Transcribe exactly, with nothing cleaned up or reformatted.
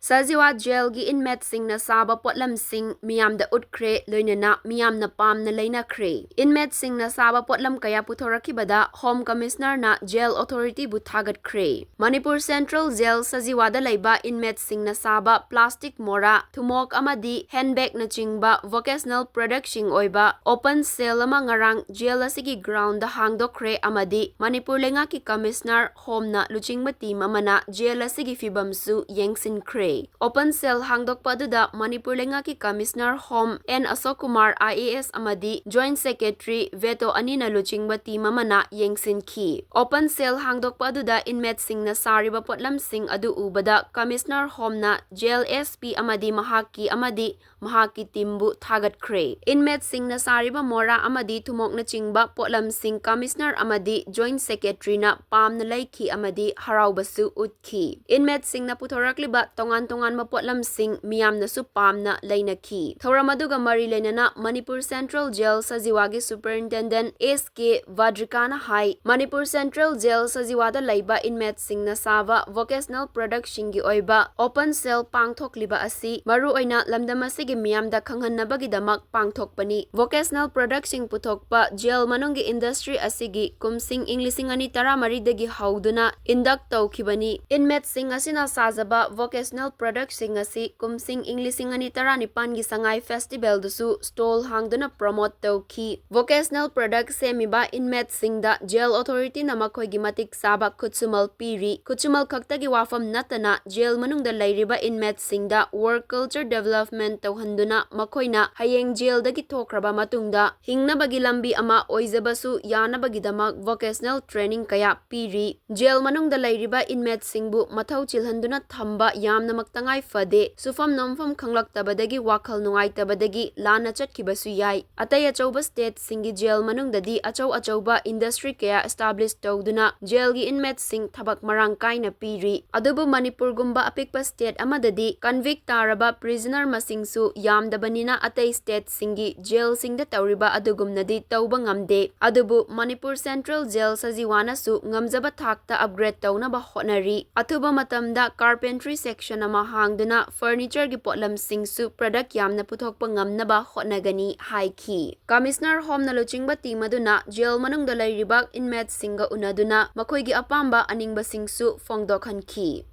ꯁꯖꯤꯋꯥ ꯖꯦꯜꯒꯤ inmateꯁꯤꯡꯅ ꯁꯥꯕ ꯄꯣꯠꯂꯝꯁꯤꯡ ꯃꯤꯌꯥꯝꯗ ꯎꯠꯈ꯭ꯔꯦ, ꯂꯣꯏꯅꯅ ꯃꯤꯌꯥꯝꯅ ꯄꯥꯝꯅ ꯂꯩꯅꯈ꯭ꯔꯦ꯫ Inmateꯁꯤꯡꯅ ꯁꯥꯕ ꯄꯣꯠꯂꯝ ꯀꯌꯥ ꯄꯨꯊꯣꯔꯛꯈꯤꯕꯗ Home Commissionerꯅ Jail Authorityꯕꯨ ꯊꯥꯒꯠꯈ꯭ꯔꯦ꯫ Manipur Central Jail ꯁꯖꯤꯋꯥꯗ ꯂꯩꯕ inmateꯁꯤꯡꯅ ꯁꯥꯕ plastic ꯃꯣꯔꯥ, ꯊꯨꯃꯣꯛ ꯑꯃꯗꯤ handbagꯅꯆꯤꯡꯕ vocational productꯁꯤꯡ ꯑꯣꯏꯕ open cell ꯑꯃ ꯉꯔꯥꯡ jail ꯑꯁꯤꯒꯤ groundꯗ ꯍꯥꯡꯗꯣꯛꯈ꯭ꯔꯦ ꯑꯃꯗꯤ ꯃꯅꯤꯄꯨꯔ ꯂꯩꯉꯥꯛꯀꯤ Commissioner Homeꯅ ꯂꯨꯆꯤꯡꯕ team ꯑꯃꯅ jail ꯑꯁꯤꯒꯤ ꯐꯤꯕꯝꯁꯨ ꯌꯦꯡꯁꯤꯟꯈ꯭ꯔꯦ꯫ Open cell ꯍꯥꯡꯗꯣꯛꯄ ꯑꯗꯨꯗ ꯃꯅꯤꯄꯨꯔ ꯂꯩꯉꯥꯛꯀꯤ Commissioner Home N Ashok Kumar I A S ꯑꯃꯗꯤ Joint Secretary ꯚꯦꯇꯣ ꯑꯅꯤꯅ ꯂꯨꯆꯤꯡꯕ team ꯑꯃꯅ ꯌꯦꯡꯁꯤꯟꯈꯤ꯫ Open cell ꯍꯥꯡꯗꯣꯛꯄ ꯑꯗꯨꯗ inmateꯁꯤꯡꯅ ꯁꯥꯔꯤꯕ ꯄꯣꯠꯂꯝꯁꯤꯡ ꯑꯗꯨ ꯎꯕꯗ Commissioner Homeꯅ jail S P ꯑꯃꯗꯤ ꯃꯍꯥꯛꯀꯤ ꯑꯃꯗꯤ ꯃꯍꯥꯛꯀꯤ teamꯕꯨ ꯊꯥꯒꯠꯈ꯭ꯔꯦ꯫ Inmateꯁꯤꯡꯅ ꯁꯥꯔꯤꯕ ꯃꯣꯔꯥ ꯑꯃꯗꯤ ꯊꯨꯃꯣꯛꯅꯆꯤꯡꯕ ꯄꯣꯠꯂꯝꯁꯤꯡ Commissioner ꯑꯃꯗꯤ Joint Secretaryꯅ ꯄꯥꯝꯅ ꯂꯩꯈꯤ ꯑꯃꯗꯤ ꯍꯔꯥꯎꯕꯁꯨ ꯎꯠꯈꯤ꯫ Inmateꯁꯤꯡꯅ ꯄꯨꯊꯣꯔꯛꯂꯤꯕ ꯇꯣꯉꯥꯟ ꯇꯣꯉꯥꯟꯕ ꯄꯣꯠꯂꯝꯁꯤꯡ ꯃꯤꯌꯥꯝꯅꯁꯨ ꯄꯥꯝꯅ ꯂꯩꯅꯈꯤ꯫ ꯊꯧꯔꯝ ꯑꯗꯨꯒ ꯃꯔꯤ ꯂꯩꯅꯅ ꯃꯅꯤꯄꯨꯔ Central Jail ꯁꯖꯤꯋꯥꯒꯤ Superintendent ꯑꯦꯁ ꯀꯦ ꯚꯥꯗ꯭ꯔꯤꯀꯥꯅ ꯍꯥꯏ, ꯃꯅꯤꯄꯨꯔ Central Jail ꯁꯖꯤꯋꯥꯗ ꯂꯩꯕ inmateꯁꯤꯡꯅ ꯁꯥꯕ vocational productꯁꯤꯡꯒꯤ ꯑꯣꯏꯕ open cell ꯄꯥꯡꯊꯣꯛꯂꯤꯕ ꯑꯁꯤ ꯃꯔꯨꯑꯣꯏꯅ ꯂꯝꯗꯝ ꯑꯁꯤꯒꯤ ꯃꯤꯌꯥꯝꯗ ꯈꯪꯍꯟꯅꯕꯒꯤꯗꯃꯛ ꯄꯥꯡꯊꯣꯛꯄꯅꯤ꯫ Vocational productꯁꯤꯡ ꯄꯨꯊꯣꯛꯄ jail ꯃꯅꯨꯡꯒꯤ industry ꯑꯁꯤꯒꯤ ꯀꯨꯝꯁꯤꯡ ꯏꯪ ꯂꯤꯁꯤꯡ ꯑꯅꯤ ꯇꯔꯥꯃꯔꯤꯗꯒꯤ ꯍꯧꯗꯨꯅ induct ꯇꯧꯈꯤꯕꯅꯤ꯫ Inmateꯁꯤꯡ ꯑꯁꯤꯅ ꯁꯥꯖꯕ vocational productꯁꯤꯡ ꯑꯁꯤ ꯀꯨꯝꯁꯤꯡ ꯏꯪ ꯂꯤꯁꯤꯡ ꯑꯅꯤ ꯇꯔꯥꯅꯤꯄꯥꯟꯒꯤ ꯁꯉꯥꯏ Festivalꯗꯁꯨ stall ꯍꯥꯡꯗꯨꯅ promote ꯇꯧꯈꯤ꯫ Vocational product ꯁꯦꯝꯃꯤꯕ inmateꯁꯤꯡꯗ jail authorityꯅ ꯃꯈꯣꯏꯒꯤ ꯃꯇꯤꯛ ꯆꯥꯕ ꯈꯨꯠꯁꯨꯃꯜ ꯄꯤꯔꯤ꯫ ꯈꯨꯠꯁꯨꯃꯜ ꯈꯛꯇꯒꯤ ꯋꯥꯐꯝ ꯅꯠꯇꯅ jail ꯃꯅꯨꯡꯗ ꯂꯩꯔꯤꯕ inmateꯁꯤꯡꯗ work culture development ꯇꯧꯍꯟꯗꯨꯅ ꯃꯈꯣꯏꯅ ꯍꯌꯦꯡ jailꯗꯒꯤ ꯊꯣꯛꯈ꯭ꯔꯕ ꯃꯇꯨꯡꯗ ꯍꯤꯡꯅꯕꯒꯤ ꯂꯝꯕꯤ ꯑꯃ ꯑꯣꯏꯖꯕꯁꯨ ꯌꯥꯅꯕꯒꯤꯗꯃꯛ vocational training ꯀꯌꯥ ꯄꯤꯔꯤ꯫ Jail ꯃꯅꯨꯡꯗ ꯂꯩꯔꯤꯕ inmateꯁꯤꯡꯕꯨ ꯃꯊꯧ ꯆꯤꯜꯍꯟꯗꯨꯅ ꯊꯝꯕ ꯌꯥꯝꯅꯃꯛ ꯇꯉꯥꯏ ꯐꯗꯦ꯫ ꯁꯨꯐꯝ ꯅꯣꯝꯐꯝ ꯈꯪꯂꯛꯇꯕꯗꯒꯤ ꯋꯥꯈꯜ ꯅꯨꯡꯉꯥꯏꯇꯕꯗꯒꯤ ꯂꯥꯟꯅ ꯆꯠꯈꯤꯕꯁꯨ ꯌꯥꯏ꯫ ꯑꯇꯩ ꯑꯆꯧꯕ stateꯁꯤꯡꯒꯤ jail ꯃꯅꯨꯡꯗꯗꯤ ꯑꯆꯧ ꯑꯆꯧꯕ industry ꯀꯌꯥ establish ꯇꯧꯗꯨꯅ jailꯒꯤ inmateꯁꯤꯡ ꯊꯕꯛ ꯃꯔꯥꯡ ꯀꯥꯏꯅ ꯄꯤꯔꯤ꯫ ꯑꯗꯨꯕꯨ ꯃꯅꯤꯄꯨꯔꯒꯨꯝꯕ ꯑꯄꯤꯛꯄ state ꯑꯃꯗꯗꯤ convict ꯇꯥꯔꯕ prisoner ꯃꯁꯤꯡꯁꯨ ꯌꯥꯝꯗꯕꯅꯤꯅ ꯑꯇꯩ stateꯁꯤꯡꯒꯤ jailꯁꯤꯡꯗ ꯇꯧꯔꯤꯕ ꯑꯗꯨꯒꯨꯝꯅꯗꯤ ꯇꯧꯕ ꯉꯝꯗꯦ꯫ ꯑꯗꯨꯕꯨ ꯃꯅꯤꯄꯨꯔ Central Jail ꯁꯖꯤꯋꯥꯅꯁꯨ ꯉꯝꯖꯕ ꯊꯥꯛꯇ upgrade ꯇꯧꯅꯕ ꯍꯣꯠꯅꯔꯤ꯫ ꯑꯊꯨꯕ ꯃꯇꯝꯗ carpentry section ꯑꯃ ꯍꯥꯡꯗꯨꯅ furnitureꯒꯤ ꯄꯣꯠꯂꯝꯁꯤꯡꯁꯨ product ꯌꯥꯝꯅ ꯄꯨꯊꯣꯛꯄ ꯉꯝꯅꯕ ꯍꯣꯠꯅꯒꯅꯤ ꯍꯥꯏꯈꯤ꯫ Commissioner Homeꯅ ꯂꯨꯆꯤꯡꯕ team ꯑꯗꯨꯅ jail ꯃꯅꯨꯡꯗ ꯂꯩꯔꯤꯕ inmateꯁꯤꯡꯒ ꯎꯅꯗꯨꯅ ꯃꯈꯣꯏꯒꯤ ꯑꯄꯥꯝꯕ ꯑꯅꯤꯡꯕꯁꯤꯡꯁꯨ ꯐꯣꯡꯗꯣꯛꯍꯟꯈꯤ꯫